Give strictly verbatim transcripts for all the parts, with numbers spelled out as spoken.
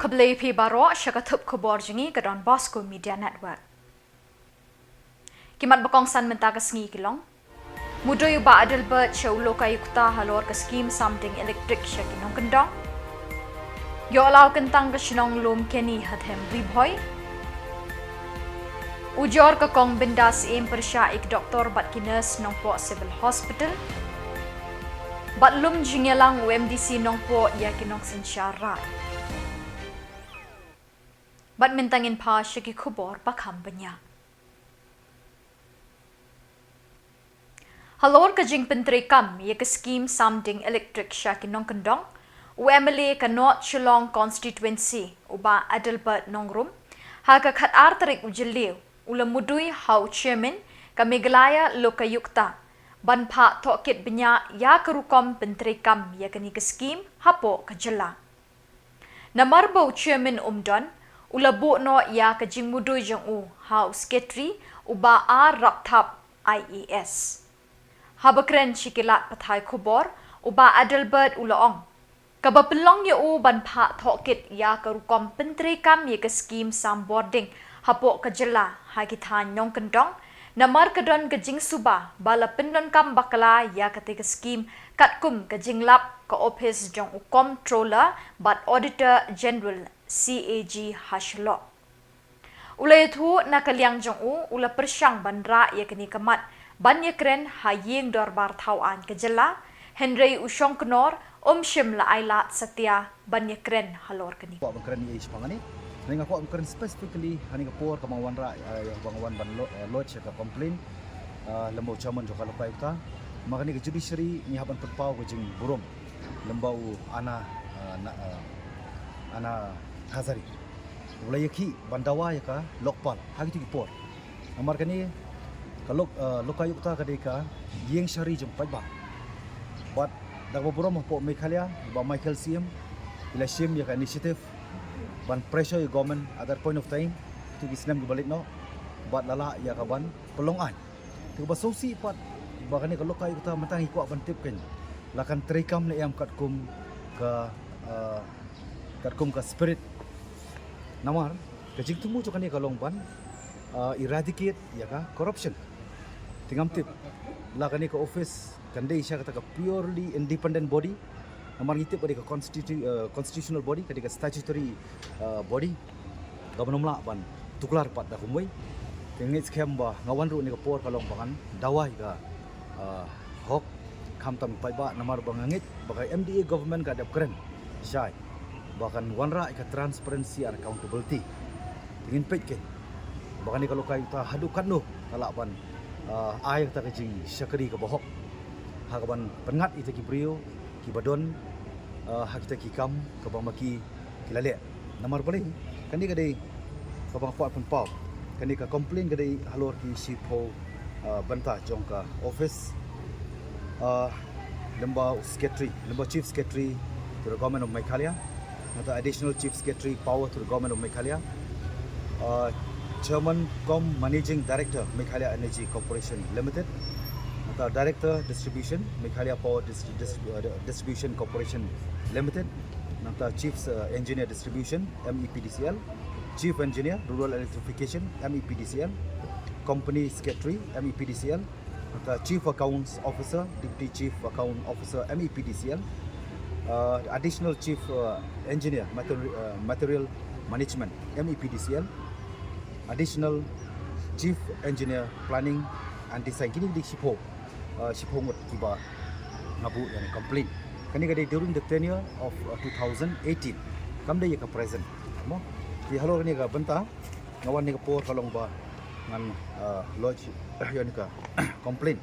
Khublei phi baroh sha ka thup khubor jong ngi ka Don Bosco Media Network. Ki mat ba kongsan mynta ka sngi ki long: Mudui u Bah Adelbert sha u Lokayukta halor ka skim samding elektrik sha ki nongkyndong. Ïoh law kyntang ka shnong Lumkeni ha Them Ri Bhoi. Ujor ka Kong Bindas Syiem pyrshah ïa ki doktor bad ki nurse Nongpoh Civil Hospital. Bad lum jingïalang u M D C Nongpoh ïa ki nongsynshar raid. Bad mynta ngin phai sha ki khubor ba kham bniah. Halor ka jingpyntreikam ïa ka skim samding elektrik sha ki nongkyndong, u M L A ka North Shillong Constituency, u Bah Adelbert Nongrum, ha ka khatar tarik u Jylliew, u la mudui ha u Chairman ka Meghalaya Lokayukta ban phah tohkit bniah ïa ka rukom pyntreikam ïa kane ka skim hapoh ka jylla. Namar ba u Chairman um don, u la buh noh ïa ka jingmudui jong u ha u Secretary, u Bah R Rapthap, I A S. Haba kren sha ki lad pathai khubor, u Bah Adelbert u la ong, kaba pynlong ïa u ban phah tohkit ïa ka rukom pyntreikam ïa ka skim sam bording hapoh ka jylla ha ki thaiñ nongkyndong, namar ka don ka jingsuba ba la pyndonkam bakla ïa kata ka skim katkum ka jinglap ka ophis jong u Comptroller bad Auditor General, C A G, ha Shillong. U la ïathuh na ka liang jong u, u la pyrshang ban rah ïa kane ka mat ban ïakren ha ïing dorbar thaw aiñ ka jylla, hynrei u shongknor um shym la ailad satia ban ïakren halor kane. Kwah ban kren ïa i shaphang kane. Nga kwah ban kren specifically ha kane ka por kaba nga wanrah, eh, kaba nga wan ban lo-, eh, lodge ïa ka complaint, eh, lem bad u chairman jong ka Lokayukta. Namar kane ka judiciary ngi hap ban pynpaw ka jingburom lem bad u Ana, eh, na, eh, Ana Hazari. U la ïakhih ban dawa ïa ka Lokpal ha kito ki por. Namar kane ka Lok-, eh, Lokayukta ka dei ka ïing shari jong paidbah. Bad da kaba burom hapoh Meghalaya, Bah Michael Syiem, i la shim ïa ka initiative ban pressure ïa government at that point of time, kito ki snem kiba leit noh, bad la lah ïa ka ban pynlong aiñ. Te kaba sngewsih pat ba kane ka Lokayukta mynta ngi kwah ban tip kein la kan treikam ne em katkum ka, eh, katkum ka spirit. Namar ka jingthmu jong kane ka long ban, eh, eradicate ïa ka corruption. Te ngam tip la kane ka office kan dei sha kata ka purely independent body. Namar ngi tip ka dei ka constitu-, eh, constitutional body, ka dei ka statutory, eh, body. Kaba nym lah ban tuklar pat da kumwei. Te nga ngeit skhem ba nga wan ruh ha kane ka por ka long ba ngan dawa ïa ka, eh, hok, khamtam paidbah, namar ba nga ngeit ba ka M D A government ka dep kren shai ba kan wanrah ïa ka transparency and accountability. Te ngin peit kein ba kane ka Lokayukta haduh katno ka lah ban, eh, ai kata ka jingshakri kaba hok ha kaban pynngat ïa kita ki briew kiba don, eh, ha kita ki kam kaba ma ki ki la leh. Namar balei, kane ka dei kaba nga kwah pynpaw. Kane ka complaint ka dei halor ki shiphew, eh, bynta jong ka office, eh, lem bad u secretary, lem bad chief secretary to the government of Meghalaya, nangta additional chief secretary power to the government of Meghalaya, eh, chairman cum managing director Meghalaya Energy Corporation Limited, nangta director distribution Meghalaya Power Dis-, Dis-, eh, Distribution Corporation Limited, nangta chief, eh, engineer distribution, M E P D C L, chief engineer rural electrification, M E P D C L, company secretary, M E P D C L, nangta chief accounts officer, deputy chief account officer, M E P D C L, eh, additional chief, eh, engineer materi-, eh, material management, M E P D C L, additional chief engineer planning and design. Kine ki dei shiphew, eh, shiphew ngut kiba nga buh ïa kane ka complaint. Kane ka dei during the tenure of, uh, two thousand eighteen. Kam dei ïa ka present. Mo? Te halor kane ka bynta nga wan ha kane ka por ka long ba ngan, uh, lodge ïa kane ka complaint.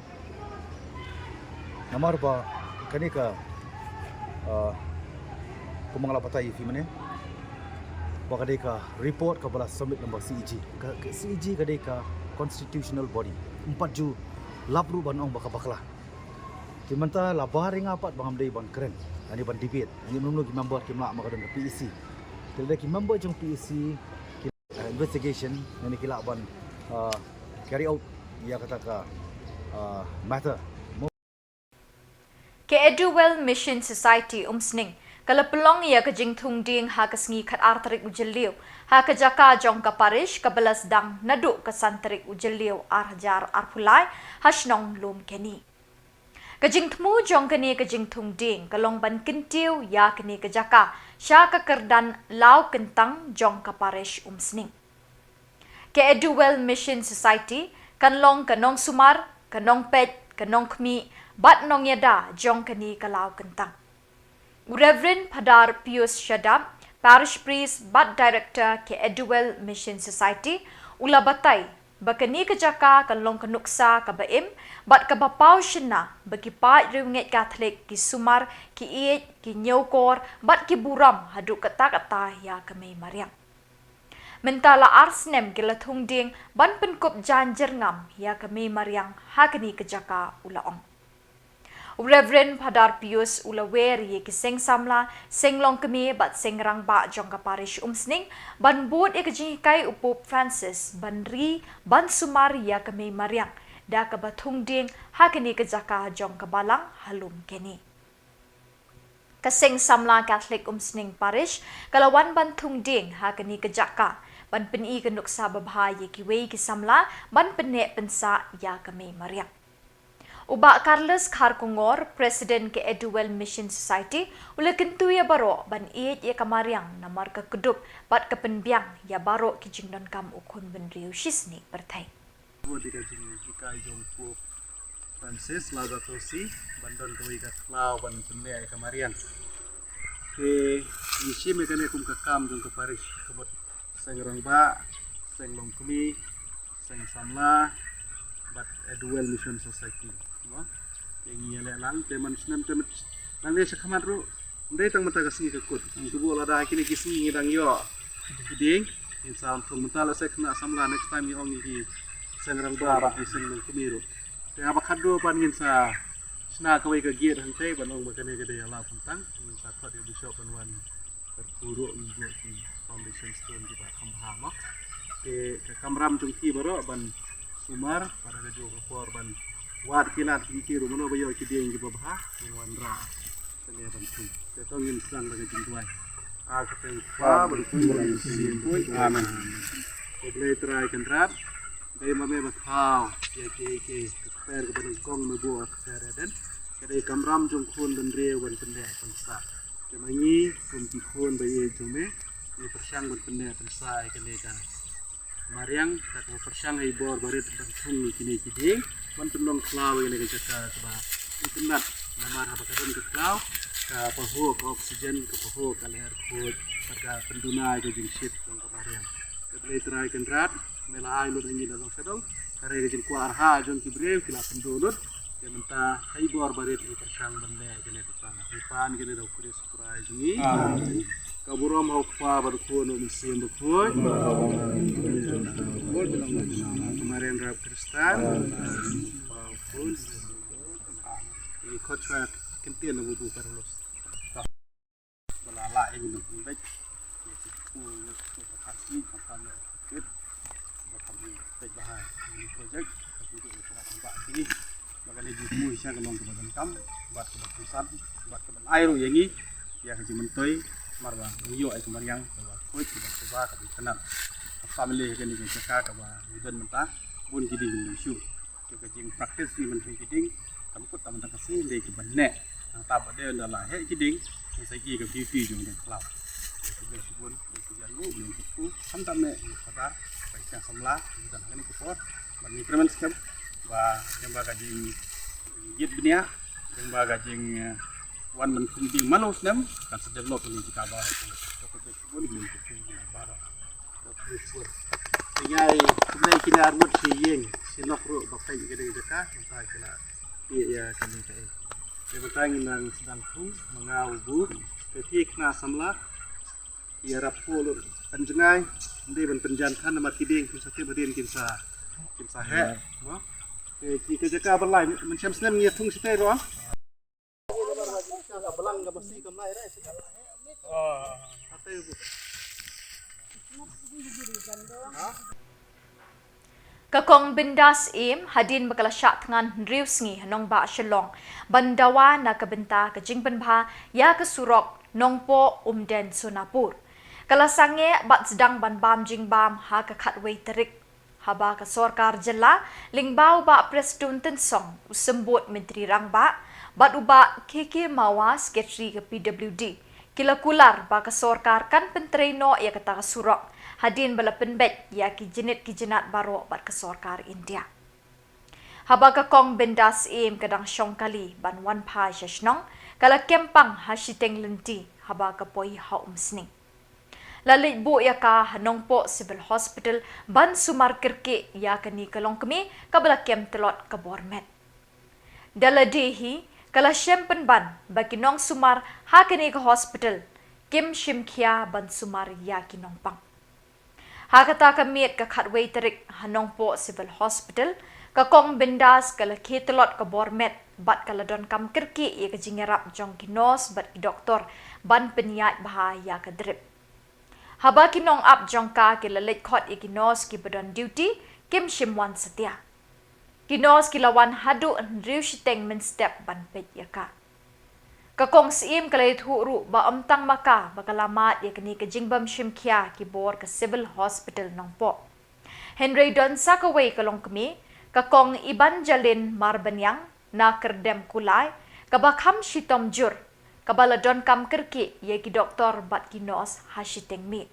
Namar ba kane ka, uh, kumba nga la batai ïa phi mynne, ba ka dei ka report kaba la submit lyngba C A G. Ka, ka C A G ka dei ka constitutional body. Ym pat ju lap ruh ban ong ba ka bakla. Te mynta la bar ïa nga pat ba ngam dei ban kren lane ban debate. Ngi mano mano ki member kim lah, ma ka don ka P A C. Te lada ki member jong P A C ki, eh, investigation, ngi ki lah ban, eh, carry out ïa kata ka, eh, matter. Ka Eduwell Mission Society Umsning Ka la pynlong ïa ka jingthung dieng ha ka sngi khatar tarik u Jylliew ha ka jaka jong ka parish kaba la sdang naduh ka san tarik u Jylliew ar hajar arphew lai ha shnong Lumkeni. Ka jingthmu jong kane ka jingthung dieng ka long ban kyntiew ïa kane ka jaka sha ka kyrdan Law Kyntang jong ka parish Umsning. Ka Eduwell Mission Society kan long ka nongsumar, ka nongpeit, ka nongkhmih bad nongïada jong kane ka Law Kyntang. U Reverend Phadar Pius Shadap, Parish Priest bad Director ka Eduwell Mission Society, u la batai ba kane ka jaka kan long ka nuksa kaba im bad kaba paw shynna ba ki paid riewngeit Katholik ki sumar, ki ïeit, ki ñiewkor bad ki burom haduh katta katta ïa ka Mei Mariang. Mynta la ar snem ki la thung dieng ban pynkup jaiñ jyrngam ïa ka Mei Mariang ha kane ka jaka, u la ong. U Reverend Phadar Pius u la wer ïa ki seng samla, seng longkmie bad seng rangbah jong ka parish Umsning ban bud ïa ka jinghikai u Pope Francis ban ri ban sumar ïa ka Mei Mariang da kaba thung dieng ha kane ka jaka jong ka balang ha Lumkeni. Ka seng samla Katholik Umsning Parish ka la wan ban thung dieng ha kane ka jaka ban pyni ka nuksa babha ïa kiwei ki samla ban pynneh pynsah ïa ka Mei Mariang. U Bah Carlos Kharkongor, President ka Eduwell Mission Society, u la kyntu ïa baroh ban ïeit ïa ka Mariang namar ka kdup bad ka pynbiang ïa baroh ki jingdonkam u khun bynriew shisngi pyrthei. Bad ïa ka jinghikai jong u Pope Francis Laudato Si ban don kawei ka khlaw ban pynneh ïa ka Mariang. Te ngi shim ïa kane kum ka kam jong ka parish, ka mut seng rangbah, seng longkmie, seng samla bad Eduwell Mission Society. Mo? Te ngi ïaleh lang, te man snem te man nangne shakhmat ruh ym dei tang mynta ka sngi ka kut. Shu buh lada kine ki sngi ngi dang ïoh ki dieng, ngin sa thung. Mynta la seh khynnah samla, next time ngi ong ïa ki seng rangbah, ki seng longkmie ruh. Te haba khatduh pat ngin sa shna kawei ka gate hangtei ban ong ba kane ka dei ka Law Kyntang, ngin sa khot ïa u Bishop ban wan kyrkhu ruh, ngin buh ki foundation stone kiba kham bha mo. Te ka kamram jong ki baroh ban sumar, bad ha kajuh ka por ban wad ki lad ki, ki ruh, mano ba ïoh ki dieng kiba bha, ngin wanrah. Te ne ban thung. Te to ngin sdang da ka jingduwai. Ha ka kyrteng u Kpa, bad u Khun, bad u Mynsiem Bakhuid. Amen. Ko Blei Trai Kynrad, dei ma me ba thaw ïa kiei kiei, ka kper kaba nyngkong me buh ha ka kper Eden. Ka dei kamram jong u khun bynriew ban pynneh pynsah. Te ma ngi kum ki khun ba ïeit jong me, ngi pyrshang ban pynneh pynsah ïa kane ka Mariang, kata kaba pyrshang ha i bor barit ban thung ïa kine ki dieng ban pynlong khlaw ïa kane ka jaka kaba itynnad, namar haba ka don ka khlaw ka pahuh ka oxygen, ka pahuh ka lyer khuid, bad ka pynduna ïa ka jingshit jong ka Mariang. Ko Blei Trai Kynrad, me la ai lut ha ngi na dong sha dong, ka rei ka jingkwah arha jong ki briew, ki la pynduh lut. Te mynta ha i bor barit ngi pyrshang ban leh ïa kane ka kam. Ngi pan ïa kane da u Khrist Trai jong ngi. Amen. Ka burom ha u Kpa bad u Khun bad u Mynsiem Bakhuid. Ka Mariang Rap Khristan. Ngi khot sha kyntien na u Buh Carlos. Ba la lah ïa ngi ban pynbeit ïa ki skul, ïa ki skul ka kham ki, ka kham ïa ki kit, ba kham ïa peit ba ha ïa ki project, ka ki dei ka kham ba ki, ba ka ne ji mu sha ka long kaba donkam, bad kaba pynsan, bad kaba lai ruh ïa ngi ïa ka jingmyntoi, namar ba ngi ïoh ïa ka mariang kaba khuid, kaba khuid, kaba itynnad. Ka family ka ne ka jaka kaba ngi don mynta, bun ki dei ki mynshuh. Te ka jing practice ngi ban heh ki dieng, kam kut tam da ka sngi dei ki ban neh. Nangta ba dei ynda la heh ki dieng, ngi sa ïohi ka beauty jong ka khlaw. Te ka dei shibun, dei ki jan u, dei ki pu, khamtam ne, ngi Phadar, ba ki samla, ngi don ha kane ka por, ban ngi kyrmen skhem, ba, jong ba ka jing, ïit bniah, jong ba ka jing, eh, wan ban kum dieng man u snem, kan sa develop ngi kita ba, to ka dei shibun, dei ki pu, baroh. Te ngi ai khublei kine arngut shi ïing shi nok ruh ba peit ïa kane ka jaka, mynta ki la peit ïa kane ka ei. Te mynta ngi nang sdang thung, ma nga u Buh, te ki khynnah samla, ki ïarap pule lut pynjngai, ym dei ban pynjan than namar ki dieng kin sa tip hadien kin sa, kin sa heh, mo. Te ki ka jaka ba lai, mynshem snem ngi ïa thung shatei ruh. Ka Kong Bindas Syiem, hadien ba ka la shah thngan hynriew sngi ha nongbah Shillong ban dawa na ka bynta ka jingpynbha ïa ka surok Nongpoh, Umden, Sonapur, ka la sangeh bad sdang ban bam jingbam ha ka khatwei tarik, haba ka sorkar jylla lyngba u Bah Prestone Tynsong, u Symbud Myntri Rangbah, bad u Bah K K Mawa, Sekretari ka P W D, ki la kular ba ka sorkar kan pyntrei noh ïa kata ka surok hadien ba la pynbeit ïa ki jnit ki jnat baroh bad ka sorkar India. Haba ka Kong Bindas Syiem ka dang shong kali ban wan phai sha shnong, ka la kem pang ha shiteng lynti haba ka poi ha Umsning. La leit buh ïa ka ha Nongpoh Civil Hospital ban sumar kyrkieh ïa kane ka longkmie kaba la kem tlot ka bor met. Da lade hi, ka la shem pynban ba ki nongsumar ha kane ka hospital kim shim khia ban sumar ïa ki nongpang. Ha kata ka miet ka khatwei tarik ha Nongpoh Civil Hospital, ka Kong Bindas ka la khie tlot ka bor met bad ka la donkam kyrkieh ïa ka jingïarap jong ki nurse bad ki doktor ban pynïaid bha ïa ka drip. Haba ki nongap jong ka ki la leit khot ïa ki nurse kiba don duty, kim shym wan satia. Ki nurse ki la wan haduh hynriew shiteng mynstep ban peit ïa ka. Ka Kong Syiem ka la ïathuh ruh ba ym tang ma ka ba ka la mad ïa kane ka jingbym shim khia ki bor ka Civil Hospital Nongpoh. Hynrei don sa kawei ka longkmie, ka Kong Ibanjalin Marbaniang na Kyrdem Kulai, kaba kham shitom jur, kaba la donkam kyrkieh ïa ki doktor bad ki nurse ha shiteng miet.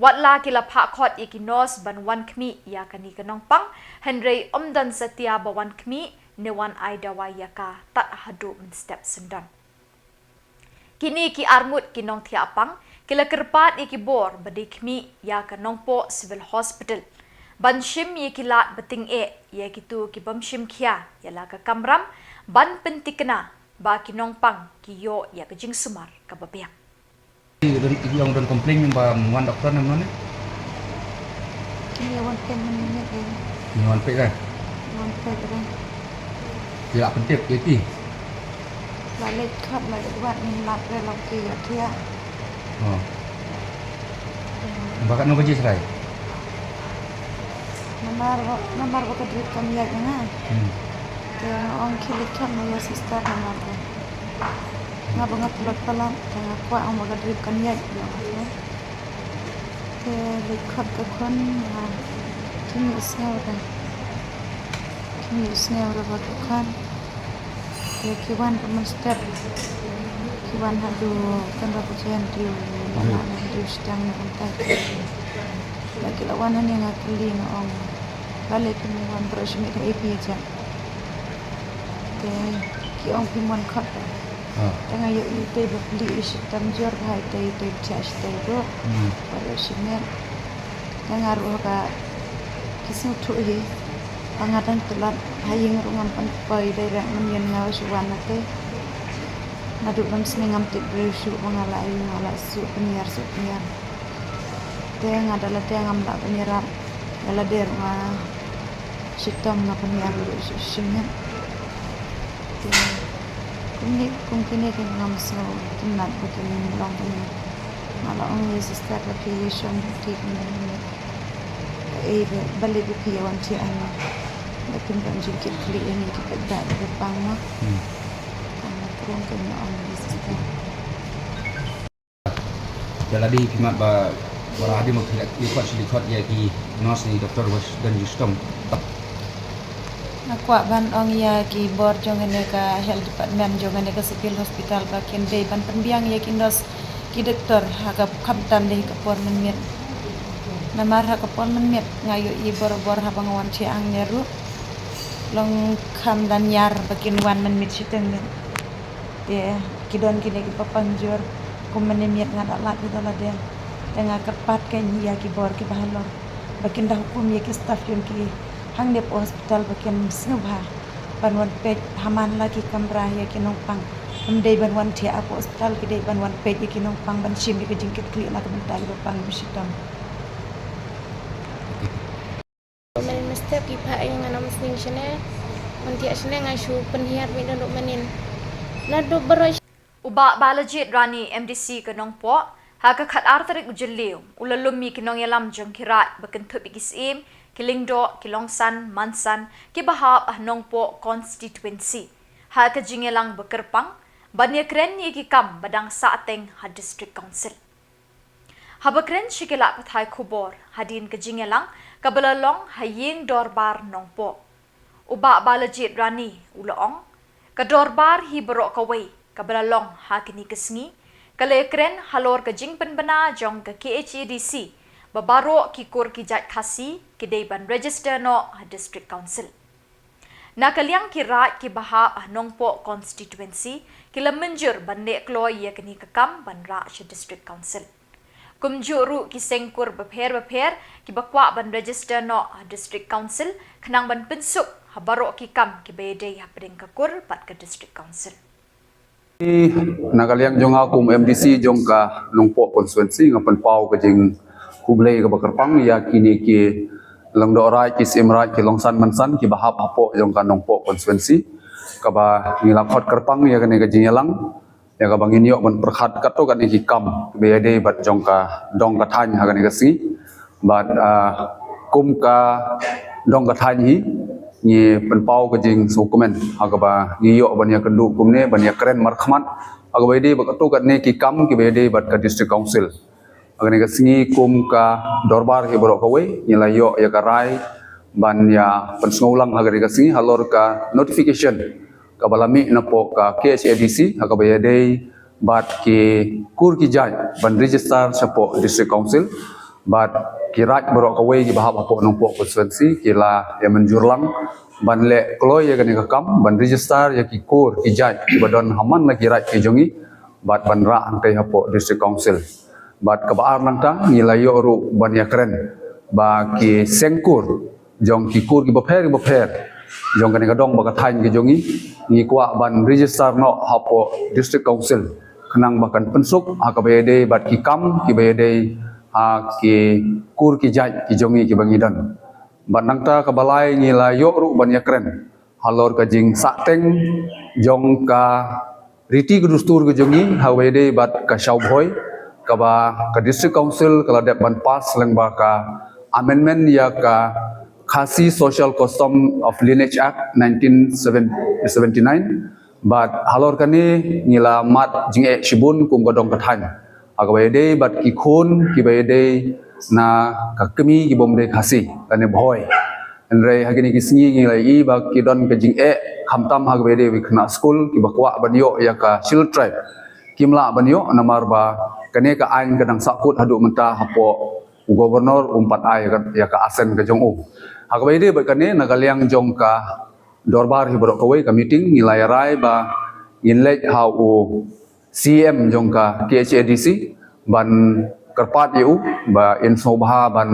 Wat la ki la phah khot ïa ki nurse ban wan khmih ïa kane ka nongpang, hynrei ym don satia ba wan khmih ne wan ai dawai ïa ka tad haduh mynstep syndon. Kine ki arngut ki nongthiah pang ki la kyrpad ïa ki bor ba dei khmih ïa ka Nongpoh Civil Hospital ban shim ïa ki lad ba tyngeh ïa kito kibym shim khia ïa la ka kamram, ban pynthikna ba ki nongpang ki ïoh ïa ka jingsumar kaba biang. Ki don, ki ong don complain ba ym wan doktor ne mano ne? Ki wan peit mynmiet re. Ki wan peit re. Wan peit re. Ki la pyntip ïa ki. La leit khot, la leit wad, ngim lap re, la ki ïa thiah. Oh. Ba katno baje trai? Namar ba, namar ba ka drip kam ïaid ïa nga. Hmm. Te nga ong khie leit khot ma ïa sister namar ba nga ba nga tlot palat, te nga kwah ong ba ka drip kan ïaid ïa nga. Te leit khot ka khun, nga, kim ïohsngew re. Kim ïohsngew re ba ka khun. Te ki wan ka mynstep. Ki wan haduh kan ba ka jen tiu, ba na na tiu stang na kan tai. Ba ki la wan hangne nga kylli nga ong, balei phim wan, baroh shi miet ha A P H. Te ki ong phim wan khot. Ah. Te nga ïohi te ba pli i shitom jur ba hai te te cha shi te do. Hmm. Baroh shi miet. Te nga ruh ha ka ki sngewthuh hi. Ba nga dang tlot ha ïing ruh ngam pan poi direct mynnin nga shu wan na te. Naduh dang sngewthuh ngam tip briew shuh ba nga la ïa nga la shu pynïar shu pynïar. Te nga da lade ngam lah ban ïarap, da lade ruh nga shitom, nga pynïar ruh shi, shi miet. Te kum kine, kum kine ki ngam sngewtynnat ba kin long kumne. Nga la ong ïa sister ba phi ïa shong phi kumne kumne. Ei ba, balei ba phi ïa wan thiah hangne. Ba kin don jingkitkhlieh ïa ngi ki paidbah ki paidbah mo. Hmm. Ka nga kren ka nga ong ïa sister. Ïa lade phi mad ba, ba la hadien ba phi la ïa khot, ïa khot ïa ki nurse ne doktor ba don jingshitom. Nga kwah ban ong ïa ki bor jong kane ka health department jong kane ka civil hospital ba kin dei ban pynbiang ïa ki nurse ki doktor ha ka khamtam dei ha ka por mynmiet. Namar ha ka por mynmiet nga ïohi borabor haba nga wan thiah hangne ruh long kham da ñiar ba kin wan mynmiet shiteng miet. Te ki don kine kiba pang jur, kum mynne miet nga da lap ïa da lade. Te nga kyrpad kein ïa ki bor kiba halor ba kin da hukum ïa ki staff jong ki hangne hapoh hospital ba kin sngewbha ban wan peit ha man la ki kamra ïa ki nongpang. Ym dei ban wan thiah hapoh hospital, ki dei ban wan peit ïa ki nongpang ban shim ïa ka jingkitkhlieh na ka bynta kiba pang kiba shitom. Mynstep ki phah ïa nga na Umsning shane, wan thiah shane nga shu pynhiar mih naduh mynnin. Naduh baroh. U Bah Balajied Rani, M D C ka Nongpoh, ha ka khatar tarik u Jylliew u la lum ïa ki nongïalam jong ki raid ba kynthup ïa ki Syiem, ki Lyngdoh, ki Longsan, Mansan, kiba hap ha Nongpoh constituency, ha ka jingïalang ba kyrpang ban ïakren ïa ki kam ba dang sahteng ha District Council. Haba kren sha ki lad pathai khubor hadien ka jingïalang kaba la long ha ïing dorbar Nongpoh, u Bah Balajied Rani u la ong, ka dorbar hi baroh kawei kaba la long ha kine ki sngi ka la ïakren halor ka jingpynbna jong ka K H A D C, ba baroh ki kur ki jait Khasi ki dei ban register noh ha District Council. Na ka liang ki raid kiba hap ha Nongpoh constituency ki la mynjur ban leh kloi ïa kane ka kam ban rah sha District Council. Kumjuh ruh ki seng kur bapher bapher kiba kwah ban register noh ha District Council khnang ban pynsuk ha baroh ki kam kiba ïadei hapdeng ka kur bad ka District Council. Na ka liang jong nga kum M D C jong ka Nongpoh constituency, nga pynpaw ka jingkhublei kaba kyrpang ïa kine ki lyngdoh raid, ki syiem raid, ki longsan mansan kiba hap hapoh jong ka Nongpoh constituency, kaba ngi la khot kyrpang ïa kane ka jingïalang, ïa kaba ngin ïoh ban pyrkhat katto katne ki kam kiba ïadei bad jong ka dong ka thaiñ ha kane ka sngi. Bad, ah, kum ka dong ka thaiñ hi, ngi pynpaw ka jingsngewkmen ha kaba ngi ïoh ban ïakynduh kumne, ban ïakren markhmat ha kaba ïadei bad katto katne ki kam kiba ïadei bad ka District Council. Ha kane ka sngi kum ka dorbar hi baroh kawei, ngi la ïoh ïa ka rai ban ïa pynsngewlang ha kane ka sngi halor ka notification kaba la mih napoh ka K H A D C ha kaba ïadei bad ki kur ki jait ban register shapoh District Council. Bad ki raid baroh kawei kiba hap hapoh Nongpoh constituency ki la ïa mynjur lang ban leh kloi ïa kane ka kam ban register ïa ki kur ki jait kiba don ha man la ki raid ki jong ngi, bad ban rah hangtei hapoh District Council. Bad kaba ar nangta, ngi la ïoh ruh ban ïakren ba ki seng kur jong ki kur kiba pher kiba pher jong kane ka dong bad ka thaiñ ki jong ngi, ngi kwah ban register noh hapoh District Council khnang ba kan pynsuk ha kaba ïadei bad ki kam kiba ïadei ha ki kur ki jait ki jong ngi kiba ngi don. Bad nangta kaba lai, ngi la ïoh ruh ban ïakren halor ka jingsahteng jong ka riti ka dustur ka jong ngi ha kaba ïadei bad ka Shaw Bhoi, kaba ka District Council ka la dep ban pass lyngba ka amendment ïa ka Khasi Social Custom of Lineage Act nineteen seventy-nine. Bad halor kane ngi la mad jingeh shibun kum ka dong ka thaiñ ha kaba ïadei bad ki khun kiba ïadei na ka kmie kiba ym dei Khasi lane Bhoi. Hynrei ha kine ki sngi ngi la ïohi ba ki don ka jingeh, khamtam ha kaba ïadei bad ki khynnah skul kiba kwah ban ïoh ïa ka Scheduled Tribe, kim lah ban ïoh namar ba kane ka aiñ ka dang sahkut haduh mynta hapoh u Governor, um pat ai ïa ka, ïa ka assent ka jong u. Ha kaba ïadei bad kane, na ka liang jong ka dorbar hi baroh kawei, ka meeting, ngi la ïa rai ba ngin leit ha u C E M jong ka K H A D C ban kyrpad ïa u ba in sngewbha ban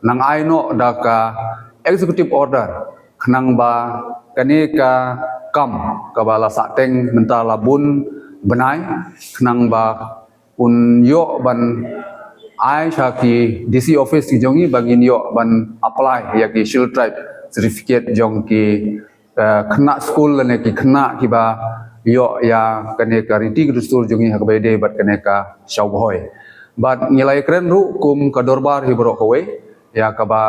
nang ai noh da ka executive order khnang ba kane ka kam kaba la sahteng mynta la bun bnai, khnang ba un ïoh ban ai sha ki D C office ki jong ngi ba ngin ïoh ban apply ïa ki Scheduled Tribe certificate jong ki, eh, khynnah skul lane ki khynnah kiba ïoh ïa kane ka riti ka dustur jong ngi ha kaba ïadei bad kane ka Shaw Bhoi. Bad ngi la ïakren ruh kum ka dorbar hi baroh kawei ïa kaba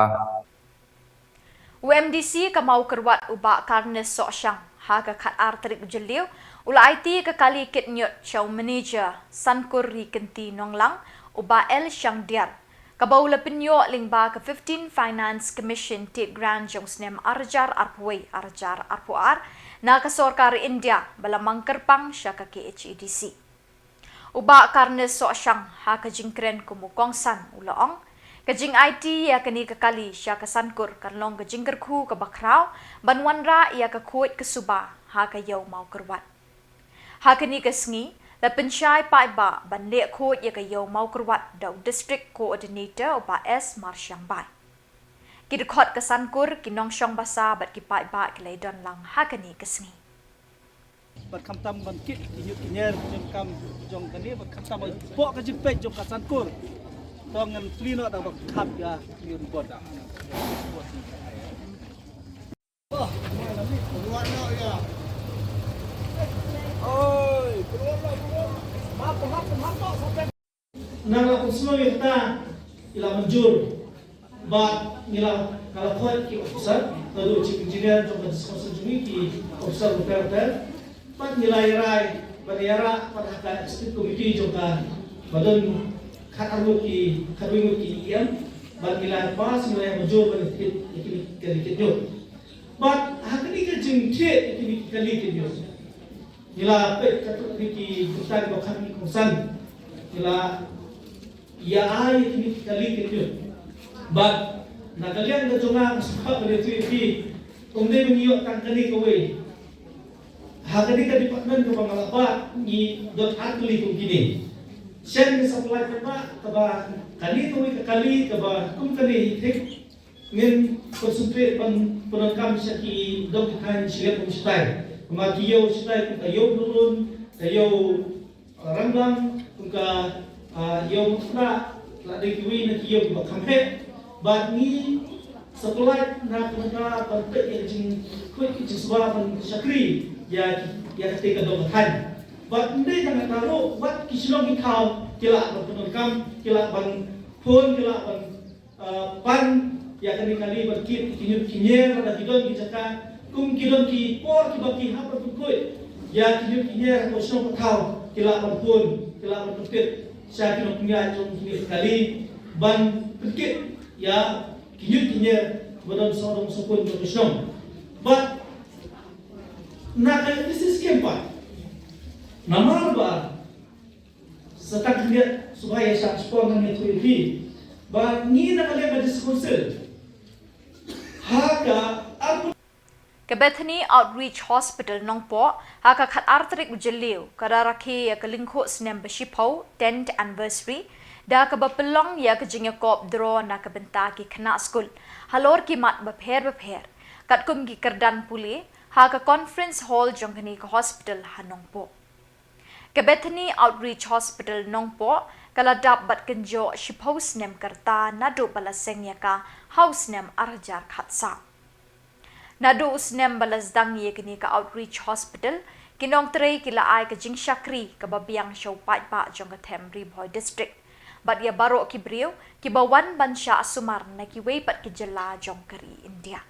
U M D C ka Mawkyrwat u Bah Carnes Sohshang ha ka khatar tarik u Jylliew u la aiti ka kali kit ñiut sha u manager Sankur Ri Kynti Nonglang, u Bah L Shangdiar, kaba u la pynïoh lyngba ka fifteen Finance Commission Tied Grant jong snem ar hajar arphew wei ar hajar arphew ar na ka sorkar India ba la mang kyrpang sha ka K H A D C. U Bah Carnes Sohshang ha ka jingkren kum u kongsan u la ong, ka jingaiti ïa kane ka kali sha ka Sankur kan long ka jingkyrkhu kaba khraw ban wanrah ïa ka khuid ka suba ha ka Ïew Mawkyrwat. Ha kane ka sngi la pynshai paidbah ban leh khuid ïa ka Ïew Mawkyrwat da u District Coordinator u Bah S Marshiangbai. Ki dkhot ka Sankur, ki nongshong basa bad ki paidbah ki la ïadon lang ha kane ka sngi. Bad khamtam ban kit ki ñiut ki ñier jong kam jong kane, bad khamtam ban pok ka jingpeit jong ka Sankur. To ngan plie noh da ba khap ïa ki ribot. Oi, na la pynslem ïa kata, ngi la mynjur. Bad ngi la, nga la khot ki officer, naduh chief engineer jong ka district council jong ngi, ki officer bapher bapher. Bad ngi la ïa rai Ban ïarap pat ha ka executive committee jong ka ba don khatar ngut ki, khatwei ngut ki E M, ban ïa la pass, ïa la manjur ban thied ïa kine ki kali kit ñiut. Bad ha kane ka jingthied ïa kine ki kali kit ñiut, ïa la peit katto katne ki bynta kiba kham kongsan, ïa la ïa ai ïa kine ki kali kit ñiut. Bad na ka liang ka jong nga, nga sngewbha ban ïathuh ïa phi, ym dei ban ïoh tang kane kawei. Ha kane ka department kaba nga la bat, ngi don ar tylli kum kine. Shen ka supply kaba, kaba kane kawei ka kali kaba kum kane hi thik, ngin concentrate ban pyndonkam sha ki dong ki thaiñ shi lep kum shatai. Kumba ki ïew shatai kum ka ïew Mawlun, ka ïew Rangblang, kum ka, ah, ïew Mawkyrwat, la dei kiwei na ki ïew kiba kham heh. Bad ngi supply na ka bynta ban peit ïa ka jingkhuid ka jingsngewbha ban shakri ïa, ïa katei ka dong ka thaiñ. Bad ym dei tang kata ruh, wat ki shnong ki thaw ki lah ban pyndonkam, ki lah ban phone, ki lah ban, ah, pan ïa kane ka kali ban kit ïa ki ñiut ki ñier, lada ki don ki jaka, kum ki don ki por kiba ki hap ban pynkhuid ïa ki ñiut ki ñier, hapoh shnong hapoh thaw ki lah ban phone, ki lah ban pynkit sha ki nongpynïaid jong kine ki kali ban pynkit ïa ki ñiut ki ñier ba don sawdong sawkun jong ka shnong. Bad na ka N C C camp pat, namar ba sa tang khyndiat suba ïa shah shipor ngan ïathuh ïa phi ba ngi na ka liang ka District Council ha ka ar Ka Bethany Outreach Hospital Nongpoh, ha ka khatar tarik u Jylliew, ka la rakhe ïa ka lyngkhuh snem ba shiphew, tenth anniversary, da kaba pynlong ïa ka jingïakop draw na ka bynta ki khynnah skul halor ki mat bapher bapher, katkum ki kyrdan pule, ha ka conference hall jong kane ka hospital ha Nongpoh. Ka Bethany Outreach Hospital Nongpoh ka la dap bad kynjoh shiphew snem ka rta naduh ba la seng ïa ka ha u snem ar hajar khatsaw. Naduh u snem ba la sdang ïa kane ka Outreach Hospital, ki nongtrei ki la ai ka jingshakri kaba biang sha u paidbah jong ka them Ri Bhoi District bad ïa baroh ki briew kiba wan ban shah sumar na kiwei pat ki jylla jong ka ri India.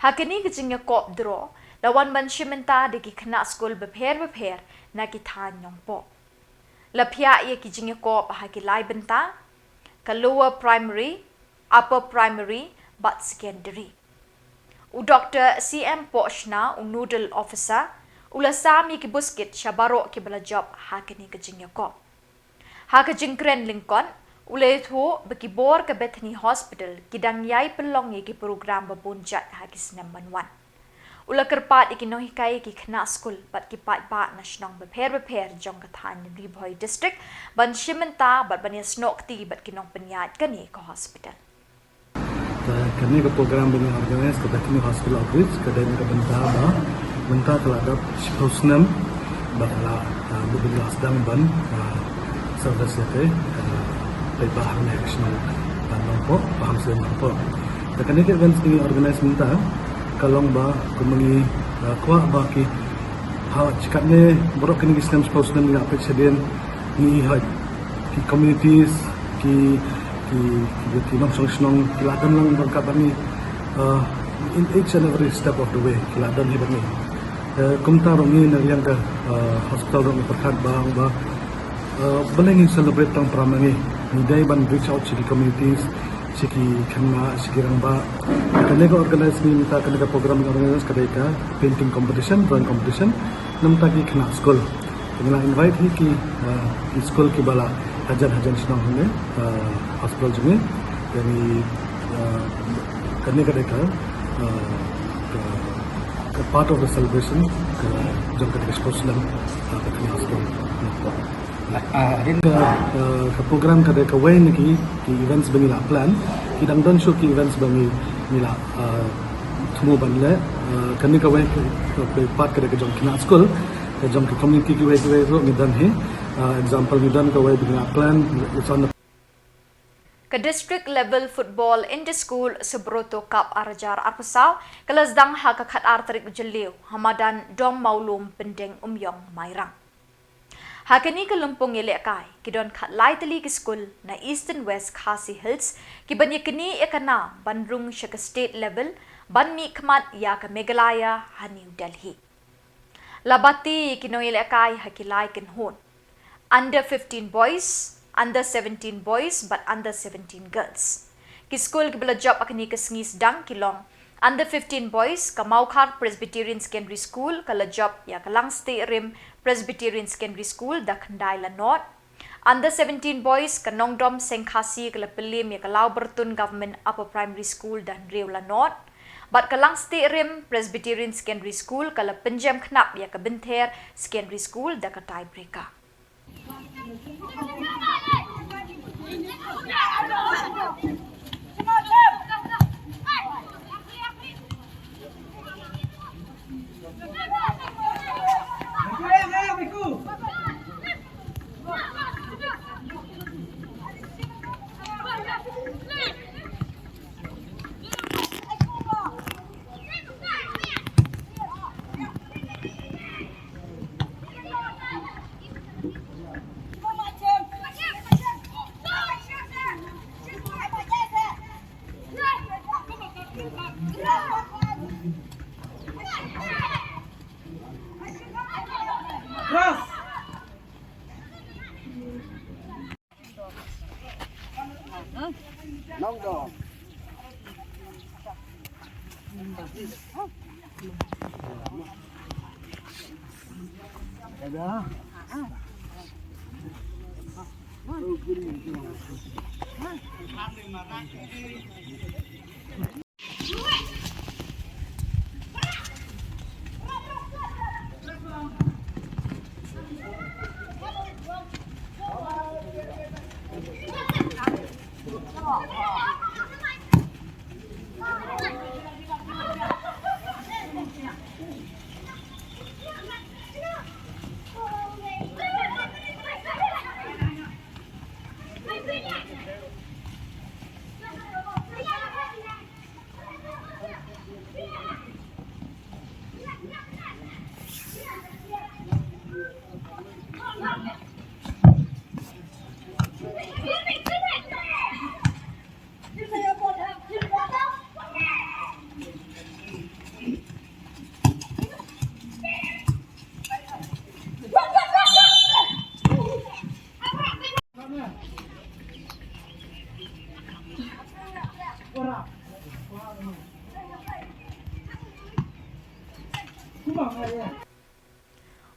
Ha kane ka jingïakop draw la wan ban shim bynta da ki khynnah skul bapher bapher na ki thaiñ Nongpoh. La phiah ïa ki jingïakop ha ki lai bynta, ka lower primary, upper primary bad secondary. U Doktor C M Pohshna, u nodal officer, u la sam ïa ki buskit sha baroh kiba la jop ha kane ka jingïakop. Ha ka jingkren lyngkot, u la ïathuh ba ki bor ka Bethany Hospital ki dang ïai pynlong ïa ki program ba bun jait ha ki snem ban wan. U la kyrpad ïa ki nonghikai, ki khynnah skul bad ki paidbah na shnong bapher bapher jong ka thaiñ Ri Bhoi District ban shim bynta bad ban ïasnoh kti bad ki nongpynïaid kane ka hospital. Te kane ka program ba ngi organize ka Bethany Hospital Outreach ka dei na ka bynta ba mynta ka la dap shiphew snem ba ka la, ah, ba ka la sdang ban, ah, service ïa ka, ah, paidbah hangne ha ka shnong, ah, Nongpoh, ba ha shnong Nongpoh. Te kane ka event ba ngi organize mynta ka long ba kumba ngi, ah, kwah ba ki ha, katne baroh kine ki snem, shiphew snem ngi la peit shadien, ngi ha ki communities, ki, ki, ki, ki nongshong shnong ki la don lang ryngkat bad ngi, uh, in each and every step of the way ki la don hi bad ngi. Uh, kumta ruh ngi na liang ka, uh, hospital ruh ngi pyrkhat ba, ba, uh, balei ngin celebrate tang para ma ngi. Ngi dei ban reach out sha ki communities, sha ki khynnah, sha ki rangbah. Kane ka organize ngi mynta, kane ka program ngi organize ka dei ka painting competition, drawing competition, na bynta ki khynnah skul. Te ngi la invite hi ki, ah, ki skul kiba la hajan hajan shnong hangne, ah, hospital jong ngi. Te ngi, ah, kane ka dei ka, ah, ka, ka part of the celebration ka jong kane ka shiphew snem, ah, ka khynnah skul. Ah, ka, ah, ka program ka dei kawei na ki, ki events ba ngi la plan. Ki dang don shuh ki events ba ngi, ngi la, ah, thmu ban leh, ah, kane kawei ka, ka part ka dei ka jong khynnah skul, ka jong ka community kiwei kiwei ruh ngi don hi. Ah, example ngi don kawei ba ngi la plan, it's on the Ka District Level Football Inter-School Subroto Cup ar hajar arphew saw ka la sdang ha ka khatar tarik u Jylliew ha madan Dong Mawlum, Pyndeng Umïong, Mairang. Ha kane ka lympung ïalehkai ki don khatlai tylli ki skul na Eastern West Khasi Hills kiban ïaknieh ïakynna ban rung sha ka state level ban mihkhmat ïa ka Meghalaya ha New Delhi. La bati ïa ki nongïalehkai ha ki lai kynhun: under fifteen boys, under seventeen boys bad under seventeen girls. Ki skul kiba la jop ha kane ka sngi sdang ki long: under fifteen boys, ka Mawkhar Presbyterian Secondary School ka la jop ïa ka Langstieh Rim Presbyterian Secondary School da khyndai la nod. Under seventeen boys, ka Nongdom Seng Khasi ka la pynliem ïa ka Lawbyrtun Government Upper Primary School da hynriew la nod. Bad ka Langstieh Rim Presbyterian Secondary School ka la pynjem khnap ïa ka Bynther Secondary School da ka tiebreaker.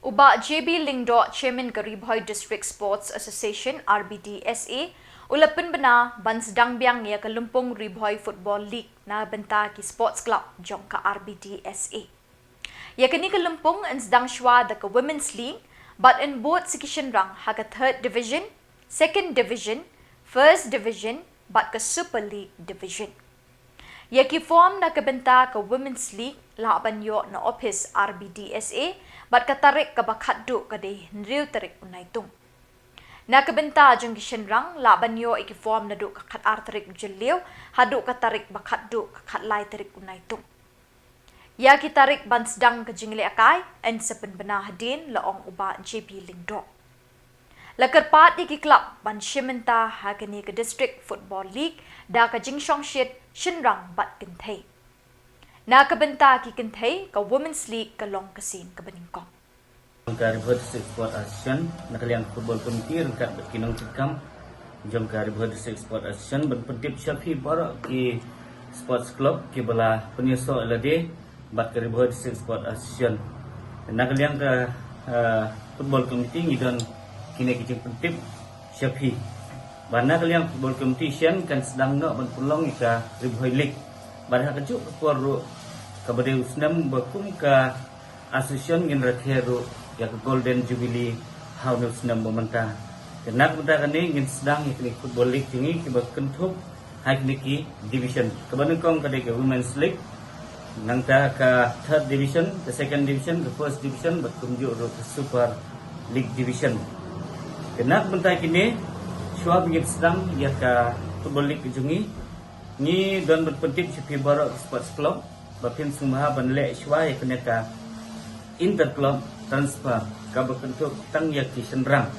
U Bah J B Lyngdoh, Chairman ka Ri Bhoi District Sports Association, R B D S A, u la pynbna ban sdang biang ïa ka lympung Ri Bhoi Football League na bynta ki sports club jong ka R B D S A. Ïa kane ka lympung yn sdang shwa da ka Women's League bad yn bud sa ki shynrang ha ka Third Division, Second Division, First Division bad ka Super League Division. Ïa ki form na ka bynta ka Women's League lah ban ïoh na ophis R B D S A bad ka tarik kaba khatduh ka dei hynriew tarik u Naitung. Na ka bynta jong ki shynrang lah ban ïoh ïa ki form naduh ka khatar tarik u Jylliew haduh ka tarik ba khatduh ka khatlai tarik u Naitung. Ïa ki tarik ban sdang ka jingïalehkai yn sa pynbna hadien, la ong u Bah J B Lyngdoh. La kyrpad ïa ki club ban shim bynta ha kane ka District Football League da ka jingshongshit shynrang bad kynthei. Na ka bynta ki kynthei, ka Women's League ka long ka sien kaba nyngkong. Ka Ri Bhoi District Sport Association, na ka liang football committee ryngkat bad ki nongtrei kam jong ka Ri Bhoi District Sport Association ban pyntip sha phi baroh ki sports club kiba la pynïasoh ïa lade bad ka Ri Bhoi District Sport Association. Na ka liang ka, ah, football committee ngi don kine ki jingpyntip sha phi. Ba na ka liang football committee shen kan sdang noh ban pynlong ïa ka Ri Bhoi League. Bad ha kajuh ka por ruh kaba dei u snem ba kum ka association ngin rakhe ruh ïa ka Golden Jubilee ha une u snem ba mynta. Te na ka bynta kane ngin sdang ïa kane ka football league jong ngi kiba kynthup ha kine ki division. Kaba nyngkong ka dei ka Women's League, nangta ka Third Division, ka Second Division, ka First Division bad kumjuh ruh ka Super League Division. Te na ka bynta kine, shuwa ba ngin sdang ïa ka football league ka jong ngi, ngi don ban pyntip sha phi baroh ki sports club ba phin sngewbha ban leh shuwa ïa kane ka inter club transfer kaba kynthup tang ïa ki shynrang.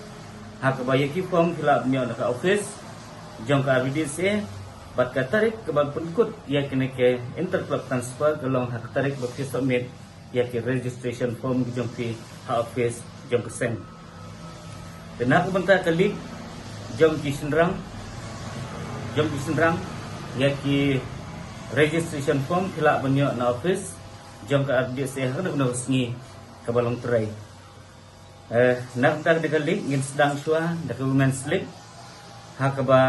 Ha kaba ïa ki form phi lah ban ïoh na ka office jong ka R B D S A bad ka tarik kaba pynkut ïa kane ka inter club transfer ka long ha ka tarik ba phi submit ïa ki registration form ki jong phi ha office jong ka seng. Te na ka bynta ka link jong ki shynrang, jong ki shynrang ïa ki registration form phi lah ban ïoh na office jong ka R B D S A ha kano kano ka sngi kaba long trei. Eh, na ka bynta ka link ngin sdang shuwa da ka Women's Link ha kaba,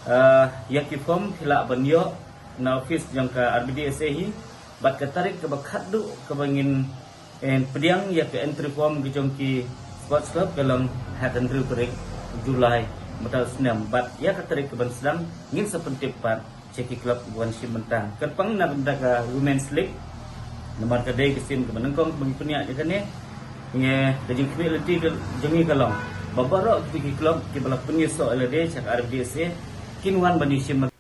eh, ïa ki form phi lah ban ïoh na office jong ka R B D S A hi bad ka tarik kaba khatduh kaba ngin, eh, pdiang ïa ka entry form ki jong ki sports club ka long ha ka hynriew tarik July mynta u snem bad ïa ka tarik kaban sdang ngin sa pyntip pat sha ki club kiba wan shim bynta. Kyrpang na ka bynta ka Women's Link namar ka dei ka sien kaba nyngkong kaba ngi pynïaid ïa kane. Ngi, ka jingkhmih lynti ka jong ngi ka long ba baroh kito ki club kiba la pynïasoh ïa lade sha ka R B D S A kin wan ban ïashim bynta.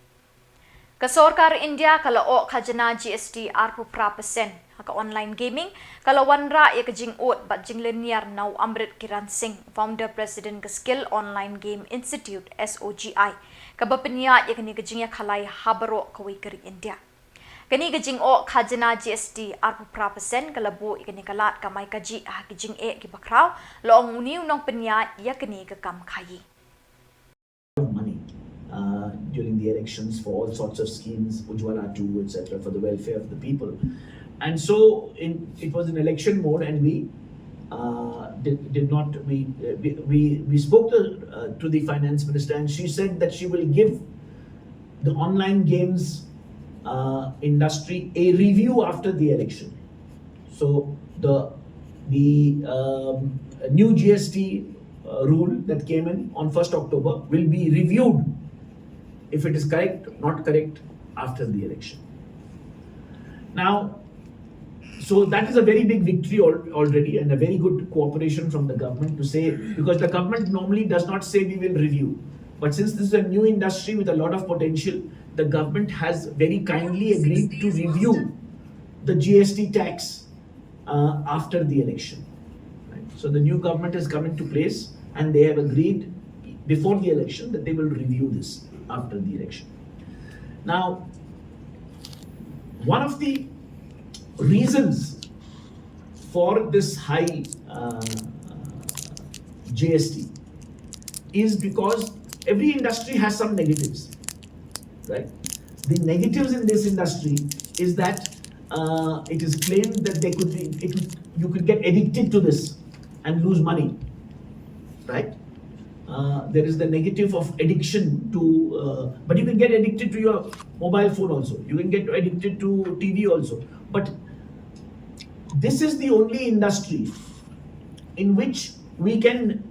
Ka sorkar India ka la oh khajna G S T arphew phra percent ha ka online gaming, ka la wanrah ïa ka jingud bad jinglynñiar na u Amrit Kiran Singh, founder president ka Skill Online Game Institute, S O G I, kaba pynïaid ïa kane ka jingïakhalai ha baroh kawei ka ri India. Kane ka jingoh khajna G S T arphew phra percent ka la buh ïa kane ka lad kamai kajih ha ki jingeh kiba khraw, la ong une u nongpynïaid ïa kane ka kam khaïi. Of money uh, during the elections for all sorts of schemes, Ujjwala two, et cetera, for the welfare of the people. And so in, it was an election mode, and we uh, did, did not, we, uh, we, we, we spoke to, uh, to the finance minister, and she said that she will give the online games uh, industry a review after the election. So the, the um, new G S T uh, rule that came in on first October will be reviewed if it is correct, not correct, after the election. Now, so that is a very big victory al- already and a very good cooperation from the government to say, because the government normally does not say we will review. But since this is a new industry with a lot of potential, the government has very kindly agreed to review the G S T tax uh, after the election. Right? So the new government has come into place and they have agreed before the election that they will review this after the election. Now, one of the reasons for this high uh, G S T is because every industry has some negatives, right? The negatives in this industry is that uh, it is claimed that they could be, it, you could get addicted to this and lose money, right? Uh, there is the negative of addiction to, uh, but you can get addicted to your mobile phone also. You can get addicted to T V also. But this is the only industry in which we can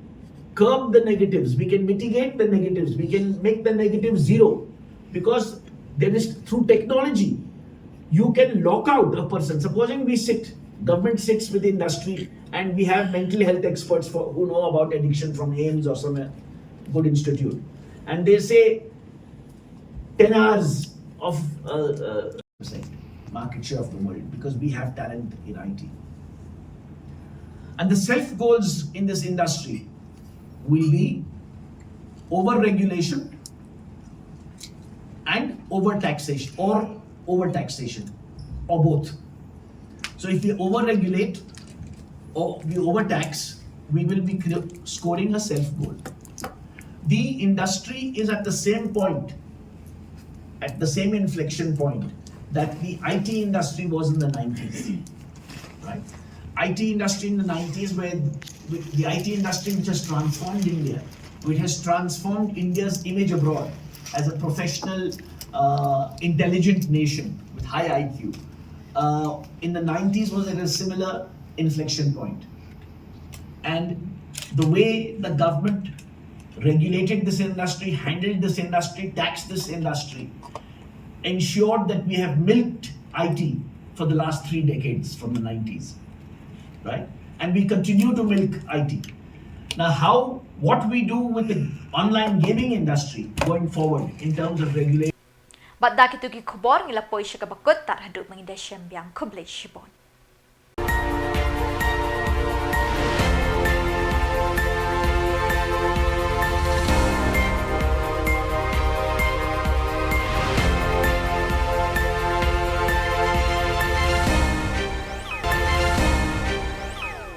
curb the negatives, we can mitigate the negatives, we can make the negative zero, because there is, through technology, you can lock out a person. Supposing we sit, government sits with the industry, and we have mental health experts for, who know about addiction from AIIMS or some uh, good institute, and they say ten hours of uh, uh, market share of the world because we have talent in I T. And the self goals in this industry will be over regulation and over taxation, or over taxation, or both. So if we over regulate or we overtax, we will be cre- scoring a self goal. The industry is at the same point, at the same inflection point that the I T industry was in the nineties. Right? I T industry in the nineties, where with the I T industry which has transformed India, which has transformed India's image abroad as a professional, uh, intelligent nation with high I Q. Uh, in the nineties was at a similar inflection point. And the way the government regulated this industry, handled this industry, taxed this industry, ensured that we have milked I T for the last three decades from the nineties, right? And we continue to milk I T. Now, how, what we do with the online gaming industry going forward in terms of regulation? Bad da kito ki khubor ngi la poi sha kaba kut, tad haduh ba ngin da shem biang, khublei shibun.